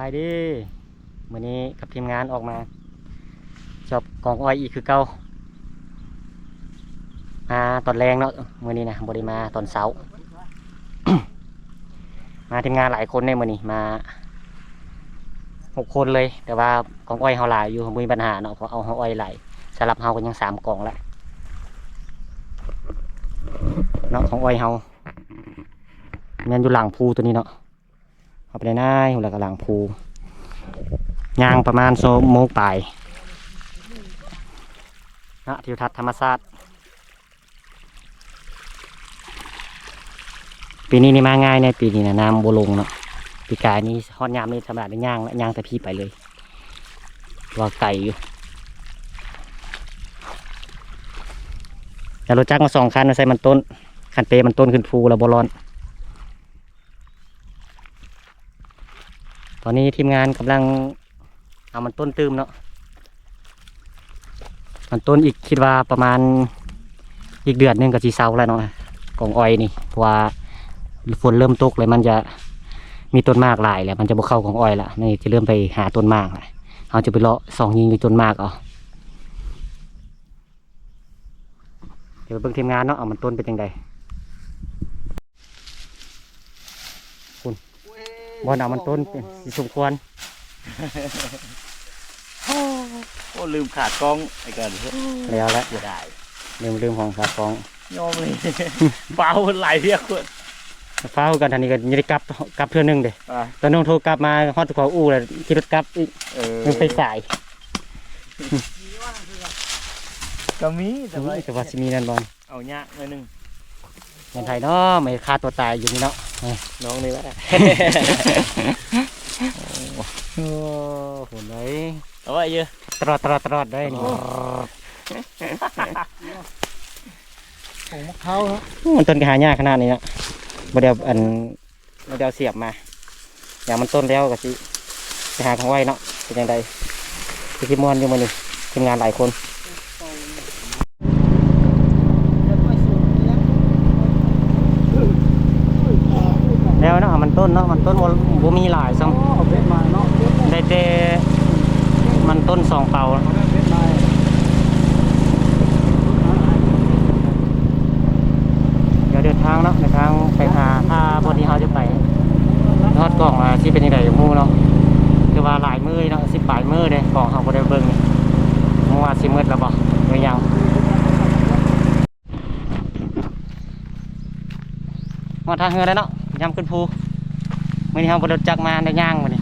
າຍດີ ມື້ນີ້ກັບທີມງານອອກມາຈອບກອງອ້ອຍອີກຄືເກົ່າ ມາຕອນແລງເນາະ ມື້ນີ້ນະ ບໍ່ໄດ້ມາຕອນເຊົ້າ. ມາທີມງານຫຼາຍຄົນເດ້ມື້ນີ້ ມາຫົກຄົນເລີຍ ແຕ່ວ່າກອງອ້ອຍເຮົາຫຼາຍຢູ່ ບໍ່ມີບັນຫາເນາະ ເພາະເອົາ ເຮົາອ້ອຍຫຼາຍ ສຳລັບເຮົາກໍຍັງສາມກອງລະເນາະ ກອງອ້ອຍເຮົາ ແມ່ນຢູ່ຫຼັງພູຕົວນີ້ເນາະ ເອົາໄປໄດ້ນາຍ ແລ້ວກໍຫຼັງພູ ຍ່າງປະມານຊົ່ວໂມງປາຍເນາະ ທິວທັດທຳມະຊາດ. ປີນີ້ນີ້ມາງ່າຍແດ່ ປີນີ້ນະ ນ້ຳບໍ່ລົງເນາະ ປີກາຍນີ້ຮອດຍາມນີ້ທຳມະດາໄດ້ຍ່າງລະ ຍ່າງແຕ່ພີ້ໄປເລີຍ ວ່າໄກຢູ່ ແລ້ວລົດຈັກມາສອງຄັນ ໃສ່ມັນຕົ້ນ ຄັນເປມັນຕົ້ນຂຶ້ນພູແລ້ວບໍ່ລອດ. ຕອນນີ້ທີມງານກຳລັງເອົາມັນຕົ້ນຕື່ມເນາະ ມັນຕົ້ນອີກ ຄິດວ່າປະມານອີກເດືອນໜຶ່ງກໍຊິເຊົາແລ້ວເນາະ ກອງອ້ອຍນີ້ ເພາະວ່າຝົນເລີ່ມຕົກແລ້ວ ມັນຈະມີຕົ້ນໝາກຫຼາຍແລ້ວ ມັນຈະບໍ່ເຂົ້າກອງອ້ອຍລະ ມັນຈະເລີ່ມໄປຫາຕົ້ນໝາກລະ ເຮົາຈະໄປເລາະສ່ອງຍິງຢູ່ຕົ້ນໝາກເອົາ. ດຽວໄປເບິ່ງທີມງານເນາະ ເອົາມັນຕົ້ນເປັນຈັ່ງໃດ ພຸ້ນ ບ່ອນເອົາມັນຕົ້ນເປັນຊິສົມຄວນ. ໂອ້ ລືມຂາກ້ອງໄອ້ກັນ ແລ້ວແຫຼະ ເສຍດາຍ ລືມ ລືມຂອງຂາກ້ອງ ຍອມເລີຍ ຟ້າວຫຼາຍວຽກພຸ້ນ ຟ້າວຄືກັນ ທາງນີ້ກໍຍັງໄດ້ກັບ ກັບເທື່ອໜຶ່ງເດ້ ອ່າ ຕອນນ້ອງໂທກັບມາຮອດຂອງອູ່ແລ້ວຂີ່ລົດກັບອີກ ເອີ ມັນໄປສາຍ ກໍມີ ແຕ່ວ່າ ແຕ່ວ່າຊິມີແມ່ນບໍ່ ເອົາຍາກໜ້ອຍໜຶ່ງ ແມ່ນໃຜເນາະ ມາເຮັດຂ້າຕົວຕາຍຢູ່ນີ້ເນາະ ນ້ອງນີ້ແຫຼະ ໂອ້ ໂຫ ໄດ້ ເອົາໄວ້ຢູ່ ຕະຫຼອດ ຕະຫຼອດ ຕະຫຼອດໄດ້ນີ້ ໂອ້ ໂອ້ ໝາກເທົ້າເນາະ ໂອ້ ມັນຕົ້ນກໍຫາຍາກຂະໜາດນີ້ເນາະ ບໍ່ໄດ້ເອົາ ອັນ ບໍ່ໄດ້ເອົາສຽບມາ ຢາມັນຕົ້ນແລ້ວກໍຊິໄປຫາຂອງໄວ້ເນາະ ເປັນຈັ່ງໃດ ຄືຊິມ່ວນຢູ່ມື້ນີ້ ທີມງານຫຼາຍຄົນ ແລ້ວເນາະ ມັນຕົ້ນເນາະ ມັນຕົ້ນບໍ່ ບໍ່ມີຫຼາຍຊ້ຳ ໄດ້ແຕ່ມັນຕົ້ນສອງເປົາ. ດຽວເດີນທາງເນາະ ເດີນທາງໄປຫາ ຖ້າບ່ອນທີ່ເຮົາຈະໄປ ຮອດກອງວ່າຊິເປັນຈັ່ງໃດ ບໍ່ຮູ້ເນາະ ຄືວ່າຫຼາຍມື້ເນາະ ສິບປາຍມື້ເດ້ ກອງເຮົາບໍ່ໄດ້ເບິ່ງ ບໍ່ຮູ້ວ່າຊິໝົດແລ້ວບໍ່ ຫຼືຍັງ. ຮອດທ່າເຮືອແລ້ວເນາະ ຍາມຂຶ້ນພູ ມື້ນີ້ເຮົາບໍ່ລົດຈັກມາ ໄດ້ຍ່າງມື້ນີ້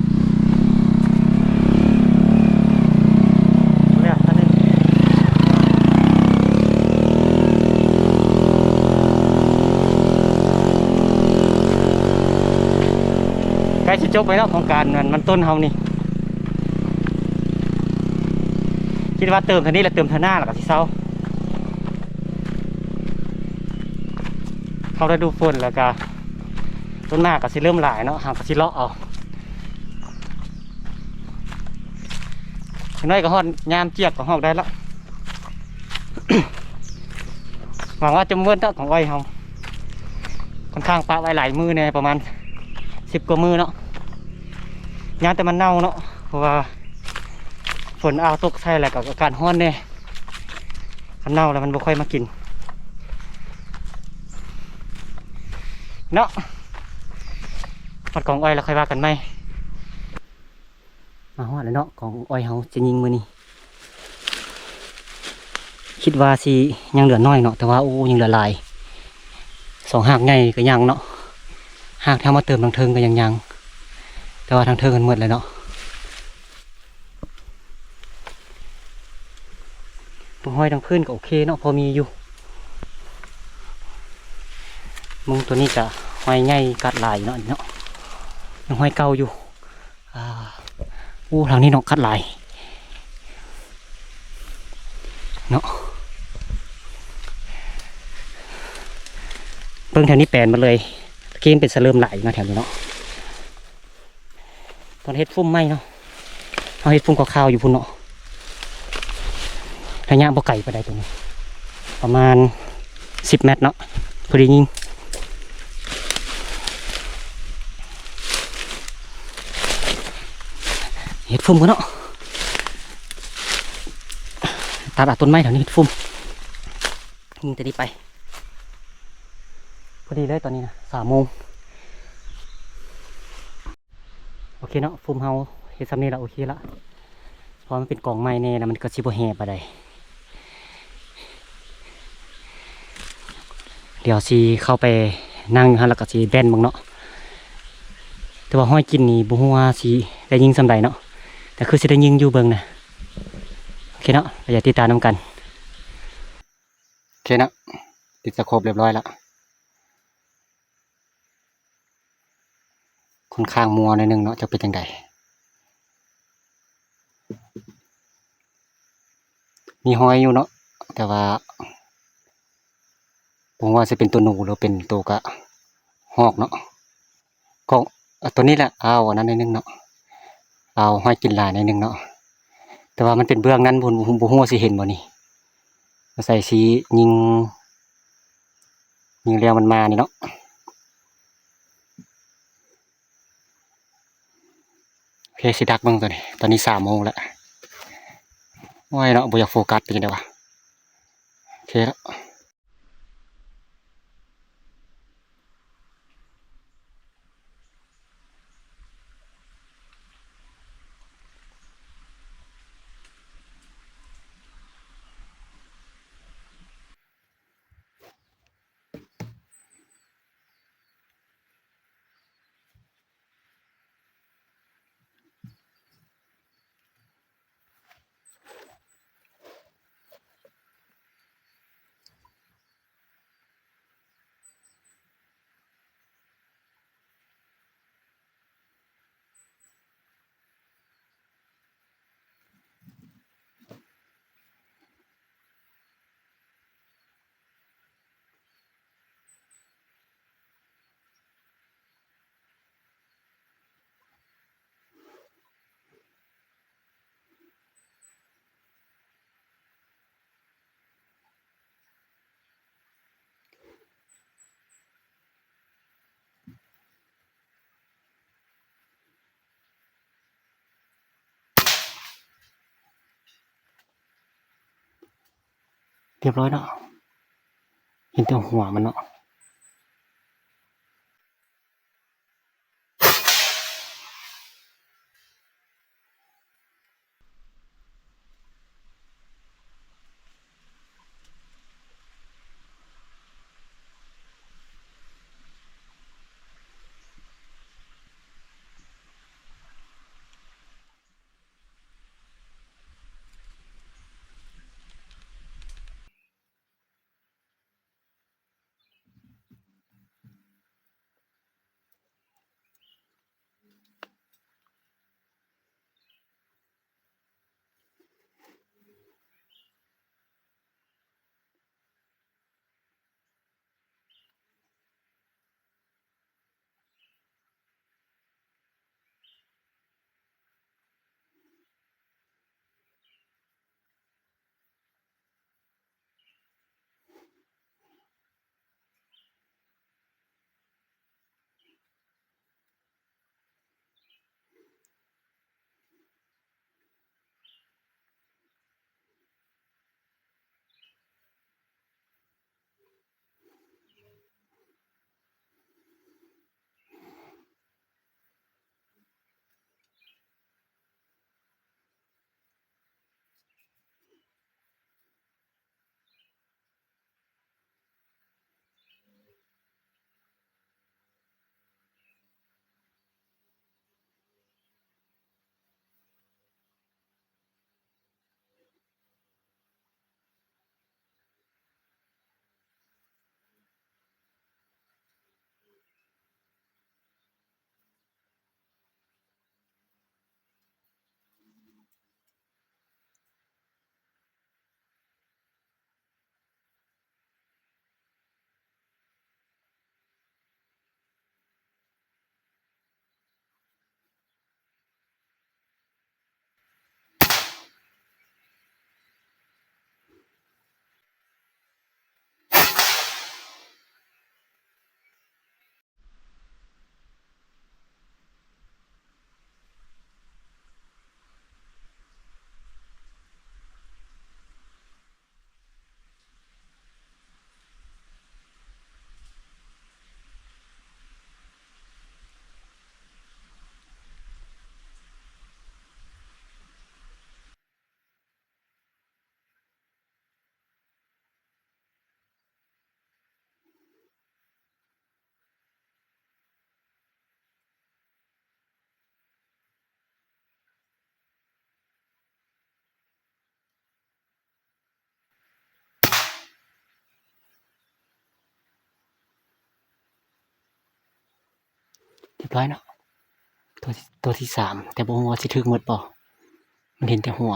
ເລືອກຄັນໜຶ່ງ ໃກ້ຊິຈົບໄປແລ້ວ ຂອງການມັນຕົ້ນເຮົານີ້ ຄິດວ່າເຕີມເທົ່ານີ້ແລ້ວ ເຕີມເທື່ອໜ້າແລ້ວກໍຊິເຊົາ. ເຂົ້າລະດູຝົນແລ້ວກະ ຕົ້ນໝາກກະຊິເລີ່ມຫຼາຍເນາະ ເຮົາກະຊິເລາະເອົາ ຈັກໜ້ອຍກະຮອດຍາມຈຽກກະຮອກໄດ້ລະ ຫວັງວ່າຈະບໍ່ເໝິດດອກຂອງອ້ອຍເຮົາ ຂ້ອນຂ້າງປະໄວ້ຫຼາຍມື້ແດ່ ປະມານສິບກວ່າມື້ເນາະ ຢ້ານແຕ່ມັນເນົ່າເນາະ ເພາະວ່າຝົນອາວຕົກໃສ່ແລ້ວກະອາກາດຮ້ອນແດ່. ຄັນເນົ່າແລ້ວມັນບໍ່ຄ່ອຍມາກິນເນາະ ຮອດກອງອ້ອຍແລ້ວຄ່ອຍວ່າກັນໃໝ່. ມາຮອດແລ້ວເນາະ ກອງອ້ອຍເຮົາຈະຍິງມື້ນີ້ ຄິດວ່າຊິຍັງເຫຼືອໜ້ອຍເນາະ ແຕ່ວ່າ ໂອ້ ຍັງເຫຼືອຫຼາຍ ສອງຮາກໃຫຍ່ກະຍັງເນາະ ຮາກທີ່ເຮົາມາເຕີມທາງເທິງກະຍັງໆ ແຕ່ວ່າທາງເທິງມັນໝົດແລ້ວເນາະ. ພວກຫອຍທາງພື້ນກໍໂອເຄເນາະ ພໍມີຢູ່ ເບິ່ງໂຕນີ້ກະຫອຍໃຫຍ່ກັດຫຼາຍເນາະ ເນາະ ຍັງຫອຍເກົ່າຢູ່ ອ່າ ໂອ້ ທາງນີ້ເນາະ ກັດຫຼາຍເນາະ ເບິ່ງແຖວນີ້ແປນໝົດເລີຍ ຕະກີ້ມັນເປັນສະເຫຼີມຫຼາຍຢູ່ເນາະ ແຖວນີ້ເນາະ. ຕອນເຮັດຟຸ້ມໃໝ່ເນາະ ເຮົາເຮັດຟຸ້ມຂາວໆຢູ່ພຸ້ນເນາະ ໄລຍະບໍ່ໄກປານໃດໂຕນີ້ ປະມານສິບແມັດເນາະ ພໍດີຍິງ. ເຮັດຟຸ່ມກັນເນາະ ຕັດເອົາຕົ້ນໄມ້ແຖວນີ້ເຮັດຟຸ່ມ. ຍິງແຕ່ນີ້ໄປ ພໍດີເລີຍຕອນນີ້ນະ ສາມໂມງ. ໂອເຄເນາະ ຟຸ່ມເຮົາເຮັດຊ່ຳນີ້ລະ ໂອເຄລະ ເພາະມັນເປັນກອງໄມ້ແນ່ລະ ມັນກໍຊິບໍ່ແຮ່ປານໃດ. ດຽວຊິເຂົ້າໄປນັ່ງຢູ່ຫັ້ນ ແລ້ວກໍຊິແບນເບິ່ງເນາະ. ແຕ່ວ່າຮອຍກິນນີ້ບໍ່ຮູ້ວ່າຊິໄດ້ຍິງສ່ຳໃດເນາະ ແຕ່ຄືຊິໄດ້ຍິງຢູ່ເບິ່ງນະ. ໂອເຄເນາະ ກໍຢ່າຕິດຕາມນຳກັນ. ໂອເຄເນາະ ຕິດສະໂຄບຮຽບຮ້ອຍລະ. ຂ້ອນຂ້າງມົວໜ້ອຍໜຶ່ງເນາະ ຈັກເປັນຈັ່ງໃດ. ມີຮອຍຢູ່ເນາະ ແຕ່ວ່າບໍ່ຮູ້ວ່າຊິເປັນໂຕໜູ ຫຼືເປັນໂຕກະຮອກເນາະ. ກໍ ເອົາໂຕນີ້ແຫຼະ ເອົາອັນນັ້ນໜ້ອຍໜຶ່ງເນາະ ເອົາຮອຍກິນຫຼາຍໜ້ອຍໜຶ່ງເນາະ. ແຕ່ວ່າມັນເປັນເບື້ອງນັ້ນ ບໍ່ ບໍ່ຮູ້ວ່າຊິເຫັນບໍ່ນີ້. ສາຍຊິຍິງ ຍິງແລ້ວມັນມານີ້ເນາະ. ໂອເຄ ຊິດັກເບິ່ງຕົວນີ້ ຕອນນີ້ສາມໂມງແລ້ວ. ໂອ້ຍເນາະ ບໍ່ຢາກໂຟກັສ ເປັນຈັ່ງໃດວະ. ໂອເຄແລ້ວ. ຮຽບຮ້ອຍເນາະ ເຫັນແຕ່ຫົວມັນເນາະ. ໂ ຮຽບຮ້ອຍເນາະ ຕົວທີ່ ຕົວທີ່ສາມ ແຕ່ບໍ່ຮູ້ວ່າຊິຖືກໝົດບໍ່ ມັນເຫັນແຕ່ຫົວ.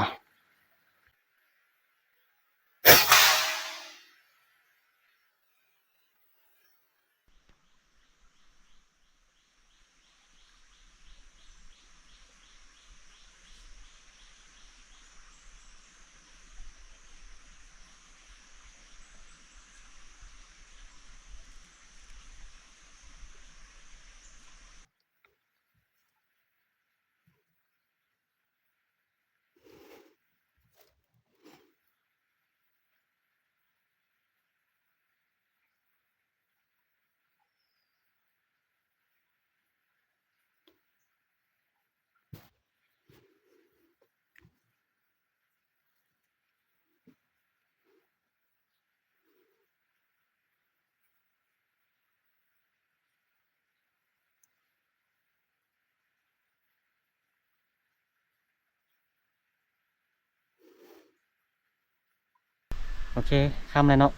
ໂອເຄ ຄ່ຳແລ້ວເນາະ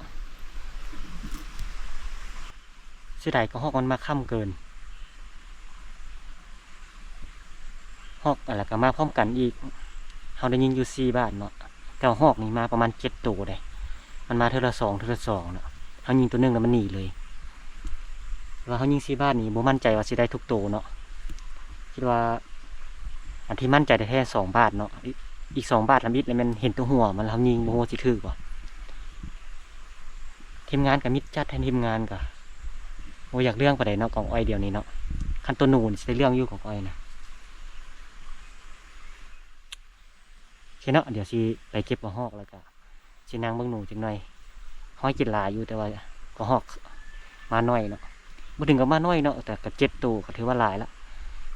ເສຍດາຍກະຮອກມັນມາຄ່ຳເກີນ ຮອກ ແລ້ວກະມາພ້ອມກັນອີກ ເຮົາໄດ້ຍິງຢູ່ສີ່ບາດເນາະ ແຕ່ວ່າຮອກນີ້ມາປະມານເຈັດໂຕເດ້ ມັນມາເທື່ອລະສອງ ເທື່ອລະສອງເນາະ ເຮົາຍິງໂຕໜຶ່ງແລ້ວມັນໜີເລີຍ ແຕ່ວ່າເຮົາຍິງສີ່ບາດນີ້ບໍ່ໝັ້ນໃຈວ່າຊິໄດ້ທຸກໂຕເນາະ ຄິດວ່າ ອັນທີ່ໝັ້ນໃຈແທ້ໆສອງບາດເນາະ ອີກ ອີກສອງບາດທຳອິດແລ້ວແມ່ນເຫັນແຕ່ຫົວມັນ ເຮົາຍິງບໍ່ຮູ້ວ່າຊິຖືກບໍ່ ທີມງານກະມິດຈັດ ແທນທີມງານກະບໍ່ຢາກເລື່ອງປານໃດເນາະ ກອງອ້ອຍດຽວນີ້ເນາະ ຄັນໂຕໜູນີ້ຊິໄດ້ເລື່ອງຢູ່ ກອງອ້ອຍນະ ໂອເຄເນາະ ດຽວຊິໄປເກັບກະຮອກແລ້ວກະ ຊິນັ່ງເບິ່ງໜູຈັກໜ່ອຍ ຮອຍກິນຫຼາຍຢູ່ ແຕ່ວ່າກະຮອກມາໜ້ອຍເນາະ ບໍ່ເຖິງກັບມາໜ້ອຍເນາະ ແຕ່ກະເຈັດໂຕກະຖືວ່າຫຼາຍລະ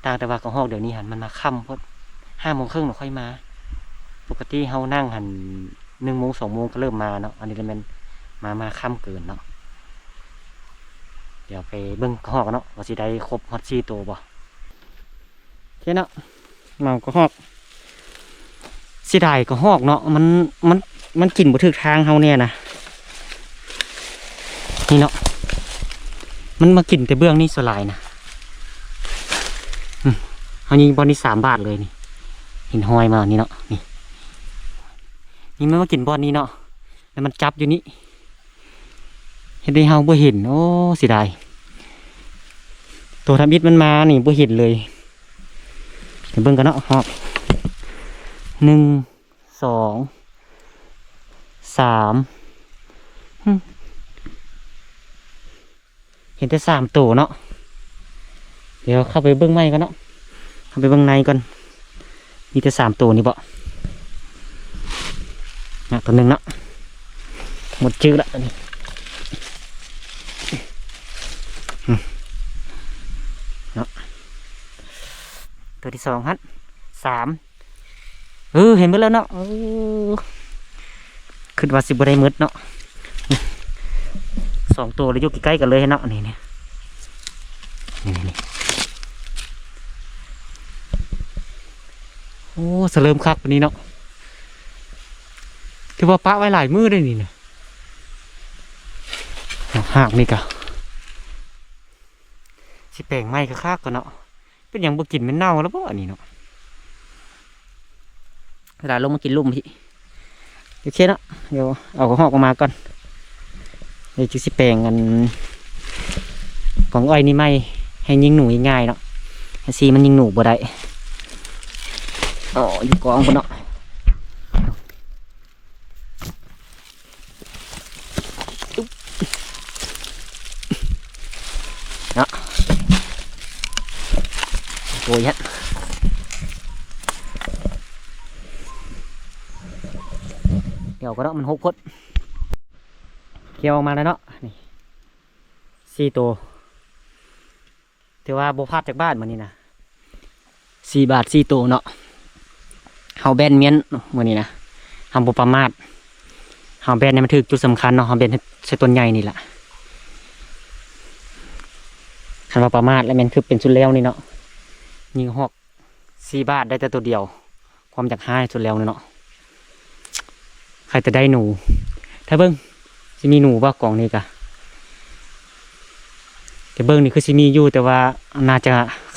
ຕ່າງແຕ່ວ່າກະຮອກດຽວນີ້ຫັ້ນມັນມາຄ່ຳໂພດ ຫ້າໂມງເຄິ່ງນະຄ່ອຍມາ ປົກກະຕິເຮົານັ່ງຫັ້ນໜຶ່ງໂມງ ສອງໂມງກະເລີ່ມມາເນາະ ອັນນີ້ລະແມ່ນມາ ມາຄ່ຳເກີນເນາະ ດຽວໄປເບິ່ງກະຮອກເນາະ ວ່າຊິໄດ້ຄົບຮອດສີ່ໂຕບໍ່. ໂອເຄເນາະ ເໝົາກະຮອກ ເສຍດາຍກະຮອກເນາະ ມັນ ມັນ ມັນກິນບໍ່ຖືກທາງເຮົາແນ່ນະ ນີ້ເນາະ ມັນມາກິນແຕ່ເບື້ອງນີ້ສ່ວນຫຼາຍນະ ອືມ ເຮົາຍິງບ່ອນນີ້ສາມບາດເລີຍນີ້ ເຫັນຮອຍມານີ້ເນາະ ນີ້ ນີ້ມັນມາກິນບ່ອນນີ້ເນາະ ແລ້ວມັນຈັບຢູ່ນີ້ ເຮັດໃຫ້ເຮົາບໍ່ເຫັນ ໂອ້ ເສຍດາຍ ໂຕທຳອິດມັນມານີ້ບໍ່ເຫັນເລີຍ ໄປເບິ່ງກັນເນາະ ຮອກ ໜຶ່ງ ສອງ ສາມ ຫຶ ເຫັນແຕ່ສາມໂຕເນາະ ດຽວເຂົ້າໄປເບິ່ງໃໝ່ກ່ອນເນາະ ເຂົ້າໄປເບິ່ງໃນກ່ອນ ມີແຕ່ສາມໂຕນີ້ບໍ ນະ ໂຕໜຶ່ງເນາະ ໝົດຈື່ລະ ອັນນີ້ ອືມ ເນາະ ໂຕທີສອງຫັ້ນ ສາມ ເອີ ເຫັນໝົດແລ້ວເນາະ ເອີ ຄິດວ່າຊິບໍ່ໄດ້ໝົດເນາະ ສອງໂຕລະຢູ່ໃກ້ໆກັນເລີຍເນາະ ນີ້ໆ ນີ້ໆ ໂອ້ ສະເຫຼີມຄັກປານນີ້ເນາະ ຖືວ່າປະໄວ້ຫຼາຍມື້ໄດ໋ນີ້ນະ ຮາກນີ້ກະ ຊິແປງໃໝ່ຄັກໆກ່ອນເນາະ ເປັນຫຍັງບໍ່ກິນ ແມ່ນເນົ່າແລ້ວບໍອັນນີ້ເນາະ ເວລາລົງມາກິນລຸ່ມພີ້ ໂອເຄເນາະ ດຽວເອົາຮອກອອກມາກ່ອນ ດຽວຈຶ່ງຊິແປງອັນກອງອ້ອຍນີ້ໃໝ່ ໃຫ້ຍິງໜູງ່າຍໆເນາະ ໃຫ້ຊີມັນຍິງໜູບໍ່ໄດ້ ອໍ ຢູ່ກອງພຸ້ນເນາະ. ເນາະ ໂອ້ຍ ດຽວກໍເນາະ ມັນຫົກໂພດ ເກັບອອກມາແລ້ວເນາະ ນີ້ ສີ່ໂຕ ຖືວ່າບໍ່ພາດຈັກບາດມື້ນີ້ນະ ສີ່ບາດສີ່ໂຕເນາະ ເຮົາແບນແມ່ນມື້ນີ້ນະ ເຮົາບໍ່ປະໝາດ ເຮົາແບນໃຫ້ມັນຖືກຈຸດສຳຄັນເນາະ ເຮົາແບນໃສ່ຕົ້ນໃຫຍ່ນີ້ລະ ຄັນວ່າປະໝາດລະແມ່ນຄືເປັນຊຸດແລ້ວນີ້ເນາະ ຍິງຮອກສີ່ບາດໄດ້ແຕ່ໂຕດຽວ ຄວາມຢາກຮ້າຍສຸດແລ້ວເນາະ ໃຜຈະໄດ້ໜູ ຖ້າເບິ່ງຊິມີໜູບໍ່ ກອງນີ້ກະ ແຕ່ເບິ່ງນີ້ຄືຊິມີຢູ່ ແຕ່ວ່າໜ້າຈະ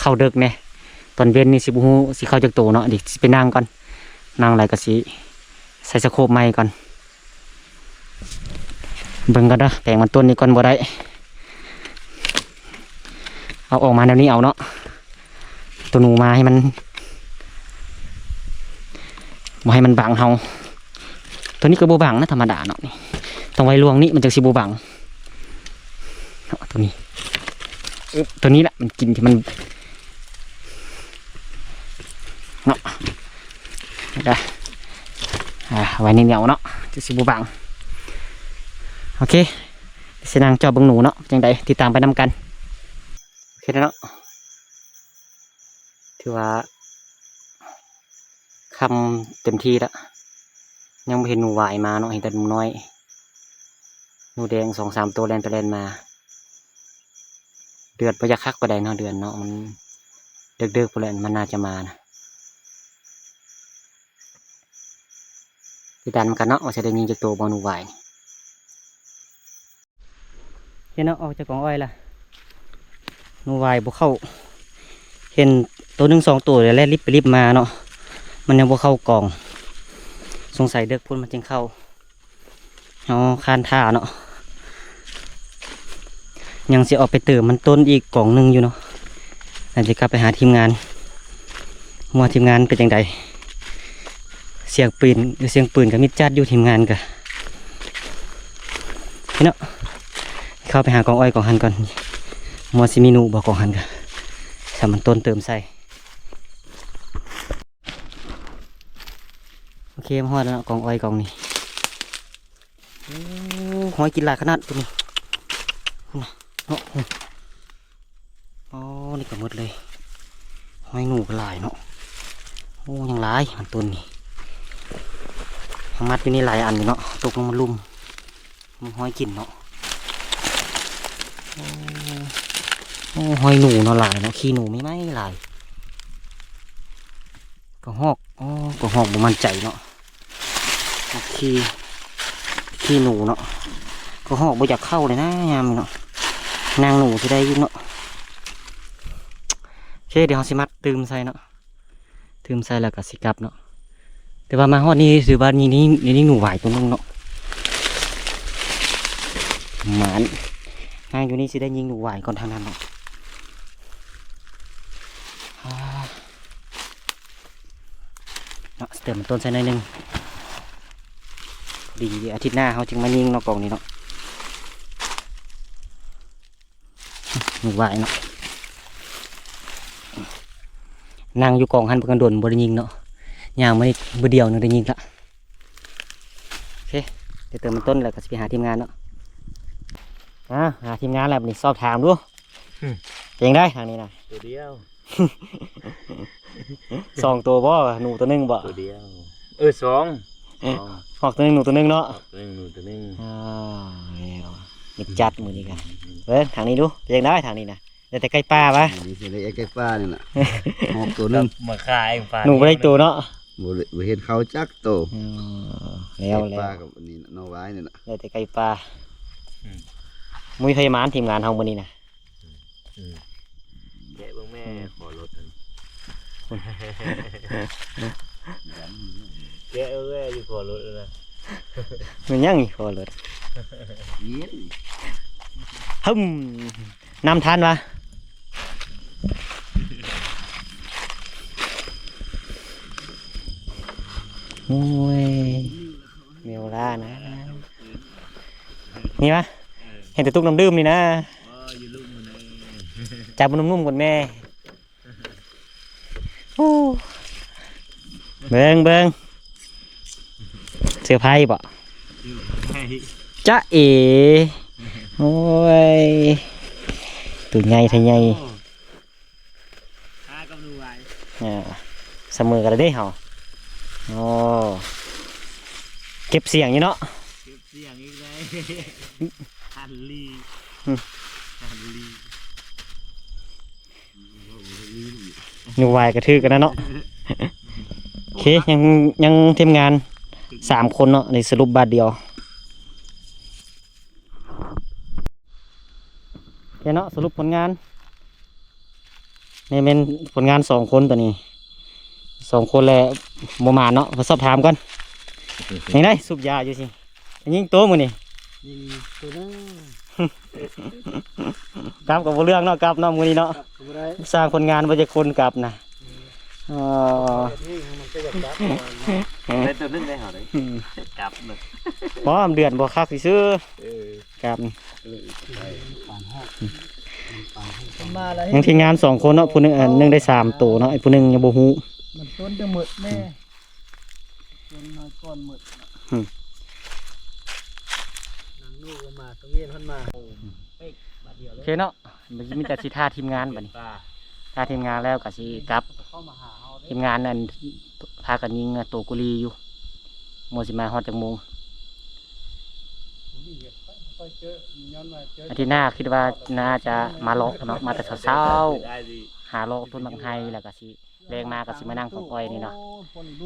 ເຂົ້າເດິກແດ່. ຕອນເວັນນີ້ຊິບໍ່ຮູ້ຊິເຂົ້າຈັກໂຕເນາະ. ເດ ຊິໄປນັ່ງກ່ອນ, ນັ່ງແລ້ວກໍຊິໃສ່ສະໂຄບໃໝ່ກ່ອນ. ເບິ່ງກ່ອນເດີ ແປງມັນຕົ້ນນີ້ກ່ອນ ບໍ່ໄດ້ ເອົາອອກມາແນວນີ້ເອົາເນາະ. ໂຕໜູມາໃຫ້ມັນ ບໍ່ໃຫ້ມັນບັງເຮົາ. ໂຕນີ້ກໍບໍ່ບັງນະ, ທຳມະດາເນາະ. ນີ້ຕ້ອງໄວ້ລວງນີ້ ມັນຈັ່ງຊິບໍ່ບັງເນາະ. ໂຕນີ້ ອຶບ ໂຕນີ້ລະ ມັນກິນທີ່ມັນເນາະ. ດະ ອ່າ ໄວ້ນີ້ເນາະ ຈະຊິບໍ່ບັງ. ໂອເຄ ຊິນັ່ງເຈາະເບິ່ງໜູເນາະ, ຈັ່ງໃດຕິດຕາມໄປນຳກັນ. ໂອເຄເນາະ ຖືວ່າຄ່ຳເຕັມທີ່ລະ, ຍັງບໍ່ເຫັນໜູຫວາຍມາເນາະ, ເຫັນແຕ່ໜູນ້ອຍ ໜູແດງສອງສາມໂຕແລ່ນໄປແລ່ນມາ. ເດືອນບໍ່ຢາກຄັກປານໃດເນາະ ເດືອນເນາະ, ມັນເດິກໆ ພຸ້ນແຫຼະ ມັນໜ້າຈະມານະ. ຕິດຕາມນຳກັນເນາະ ວ່າຈະໄດ້ຍິງຈັກໂຕບໍ່ໜູຫວາຍ. ເຫັນເນາະ ອອກຈາກກອງອ້ອຍລະ ໜູຫວາຍບໍ່ເຂົ້າ. ເຫັນໂຕໜຶ່ງສອງໂຕແລ່ນລິບໄປລິບມາເນາະ, ມັນຍັງບໍ່ເຂົ້າກອງ. ສົງໄສເດິກພຸ້ນມັນຈຶ່ງເຂົ້າ. ເຮົາຄານຖ້າເນາະ, ຍັງຊິອອກໄປເຕີມມັນຕົ້ນອີກກອງໜຶ່ງຢູ່ເນາະ. ອາດຈະກັບໄປຫາທີມງານ ວ່າທີມງານເປັນຈັ່ງໃດ. ສຽງປືນ ສຽງປືນກໍມິດຈັດຢູ່ ທີມງານກໍ. ເຫັນເນາະ ເຂົ້າໄປຫາກອງອ້ອຍກອງຫັ້ນກ່ອນ, ວ່າຊິມີໜູບໍ່ກອງຫັ້ນກໍ. ຖ້າມັນຕົ້ນເຕີມໃສ່. ໂອເຄ ມາຮອດແລ້ວເນາະ ກອງອ້ອຍກອງນີ້. ໂອ້ ຫອຍກິນຫຼາຍຂະໜາດໂຕນີ້ ພຸ້ນນະເນາະ. ໂອ້ ນີ້ກໍໝົດເລີຍ, ຫອຍໜູກໍຫຼາຍເນາະ. ໂອ້ ຍັງຫຼາຍ ມັນຕົ້ນນີ້ ຍັງມັດຢູ່ນີ້ຫຼາຍອັນຢູ່ເນາະ, ຕົກລົງມາລຸ່ມ ມັນຫອຍກິນເນາະ. ໂອ້ ໂອ້ ຫອຍໜູເນາະ ຫຼາຍເນາະ, ຂີ້ໜູໃໝ່ໆຫຼາຍ. ກະຮອກ ອໍ ກະຮອກບໍ່ໝັ້ນໃຈເນາະ. ໂອເຄ ຂີ້ໜູເນາະ, ກະຮອກບໍ່ຢາກເຂົ້າເລີຍນະຍາມນີ້ເນາະ. ນາງໜູຊິໄດ້ຢູ່ເນາະ. ໂອເຄ ດຽວເຮົາຊິມັດຕື່ມໃສ່ເນາະ, ຕື່ມໃສ່ແລ້ວກະຊິກັບເນາະ. ແຕ່ວ່າມາຮອດນີ້ຖືວ່ານີ້ ນີ້ ນີ້ໜູຫວາຍໂຕໜຶ່ງເນາະ, ໝານ. ນາງຢູ່ນີ້ຊິໄດ້ຍິງໜູຫວາຍກ່ອນທາງນັ້ນເນາະ. ອ່າ ເນາະ ເຕີມມັນຕົ້ນໃສ່ໜ້ອຍໜຶ່ງ. ດີ ອາທິດໜ້າເຮົາຈຶ່ງມາຍິງເນາະ ກອງນີ້ເນາະ. ໜູຫວາຍເນາະ, ນັ່ງຢູ່ກອງຫັ້ນເບິ່ງດົນບໍ່ໄດ້ຍິງເນາະ, ຍ່າງມານີ້ບຶດດຽວໜຶ່ງໄດ້ຍິງລະ. ໂອເຄ ດຽວເຕີມມັນຕົ້ນແລ້ວກໍຊິໄປຫາທີມງານເນາະ. ອ່າ ຫາທີມງານແລ້ວ ບັດນີ້ສອບຖາມດູ. ອືມ ເປັນຈັ່ງໃດທາງນີ້ນະ? ໂຕດຽວ. ສອງໂຕບໍ່? ໜູໂຕໜຶ່ງບໍ່? ໂຕດຽວ. ເອີ ສອງ. ສອງ. ຮອກໂຕໜຶ່ງ ໜູໂຕໜຶ່ງເນາະ? ຮອກໂຕໜຶ່ງ ໜູໂຕໜຶ່ງ. ອ່າ ແລ້ວ ມິດຈັດມື້ນີ້ກະ. ອືມ ເບິ່ງທາງນີ້ດູ ເປັນຈັ່ງໃດທາງນີ້ນະ? ໄດ້ແຕ່ໄກ່ປ່າວະ? ນີ້ຊິໄດ້ໄກ່ປ່ານີ້ນະ. ຮອກໂຕໜຶ່ງ ມາຂາຍປາ ໜູບໍ່ໄດ້ໂຕເນາະ? ບໍ່ ບໍ່ເຫັນເຂົາຈັກໂຕ. ອໍ ແລ້ວ ໄກ່ປ່າ ແລ້ວ ກັບອັນນີ້ເນາະ ໜູຫວາຍນີ້ນະ. ໄດ້ແຕ່ໄກ່ປ່າ. ອືມ ບໍ່ມີໃຜມານທີມງານເຮົາມື້ນີ້ນະ. ອືມ ແກະເບິ່ງແມ່ ອືມ ຂໍລົດຫັ້ນ. ແກະເບິ່ງແມ່ ຢູ່ຂໍລົດຫັ້ນນະ. ແມ່ນຫຍັງນີ້ຂໍລົດ? ເຢັນ. ຫຶມ ນຳທັນວະ? ໂອ້ຍ ແມວລ່ານະ. ນີ້ວະ ເຫັນແຕ່ຕຸກນ້ຳດື່ມນີ້ນະ. ຈັບມັນນຸ້ມໆກ່ອນແມ່. ໂອ້ ເບິ່ງ ເບິ່ງ ເຊີໄພບໍ່? ຈະເອ ໂອ້ຍ ໂຕໃຫຍ່ແທ້ໃຫຍ່. ຫາກັບໜູຫວາຍ ອ່າ ສະເໝີກັນແລ້ວເດ້ເຮົາ. ໂອ້ ເກັບສຽງຢູ່ເນາະ ເກັບສຽງອີກແລ້ວ. ຫັນລີ ອືມ ຫັນລີ. ໜູຫວາຍກະຖືກກັນນະເນາະ. ໂອເຄ ຍັງ ຍັງທີມງານສາມຄົນເນາະ ໄດ້ສະຫຼຸບບາດດຽວ. ໂອເຄເນາະ ສະຫຼຸບຜົນງານ ນີ້ແມ່ນຜົນງານສອງຄົນຕອນນີ້ ສອງຄົນແລ້ວບໍ່ໝານເນາະ ມາສອບຖາມກ່ອນ. ຍັງໄດ້ສູບຢາຢູ່ຊິ ຍິງໂຕມື້ນີ້ ຍິງໂຕໜຶ່ງ ກັບກໍບໍ່ເລື່ອງເນາະ ກັບເນາະມື້ນີ້ເນາະ ກັບກໍບໍ່ໄດ້ ສ້າງຜົນງານບໍ່ຈັກຄົນກັບນະ. ອໍ ມັນກໍຢາກກັບ ໄດ້ໂຕໜຶ່ງໄດ້ເຮົາໄດ້ ອືມ ກັບເນາະ ບໍ່ ເດືອນບໍ່ຄັກຊື່ໆ ເອີ ກັບ ມາແລ້ວ ຍັງທີມງານສອງຄົນເນາະ ຜູ້ໜຶ່ງ ອັນໜຶ່ງໄດ້ສາມໂຕເນາະ ອີກຜູ້ໜຶ່ງຍັງບໍ່ຮູ້ ມັນຕົ້ນຈະໝົດແນ່ ອືມ ຕົ້ນນ້ອຍກ່ອນໝົດ ອືມ ນາງລູກມາ ສະເວນເພິ່ນມາ ໂອເຄເນາະ ມີແຕ່ຊິຖ້າທີມງານບັດນີ້ ຖ້າທີມງານແລ້ວກໍຊິກັບ ທີມງານນັ້ນພາກັນຍິງໂຕກຸລີຢູ່ ບໍ່ຮູ້ຊິມາຮອດຈັກໂມງ. ອາທິດໜ້າຄິດວ່າໜ້າຈະມາເລາະເນາະ ມາແຕ່ເຊົ້າໆ ຫາເລາະຕົ້ນໝາກໄຮ ແລ້ວກໍຊິ ແລງມາກໍຊິມານັ່ງກອງອ້ອຍນີ້ເນາະ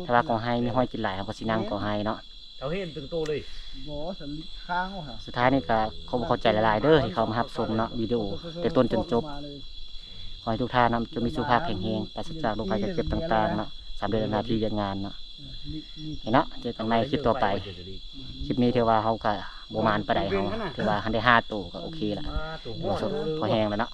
ຖ້າວ່າກອງໄຮມີຫອຍກິນຫຼາຍ ເຮົາກໍຊິນັ່ງກອງໄຮເນາະ. ເຂົາເຫັນເປັນໂຕເລີຍ ບໍ່ສັນລິກຄ້າງວ່າ ສຸດທ້າຍນີ້ກໍຂໍຂອບໃຈຫຼາຍໆເດີ ທີ່ເຂົ້າມາຮັບຊົມເນາະ ວິດີໂອແຕ່ຕົ້ນຈົນຈົບ. ຂໍໃຫ້ທຸກທ່ານເນາະ ຈົ່ງມີສຸຂະພາບແຂງແຮງ ປາສະຈາກໂລກໄພໄຂ້ເຈັບຕ່າງໆເນາະ ສຳເລັດໃນໜ້າທີ່ວຽກງານເນາະ. ນີ້ເນາະ ເຈີກັນໃໝ່ຄລິບຕໍ່ໄປ. ຄລິບນີ້ຖືວ່າເຮົາກໍບໍ່ໝານປານໃດ ເຮົາຖືວ່າຫັ້ນໄດ້ຫ້າໂຕກໍໂອເຄລະ ພໍແຮງແລ້ວເນາະ.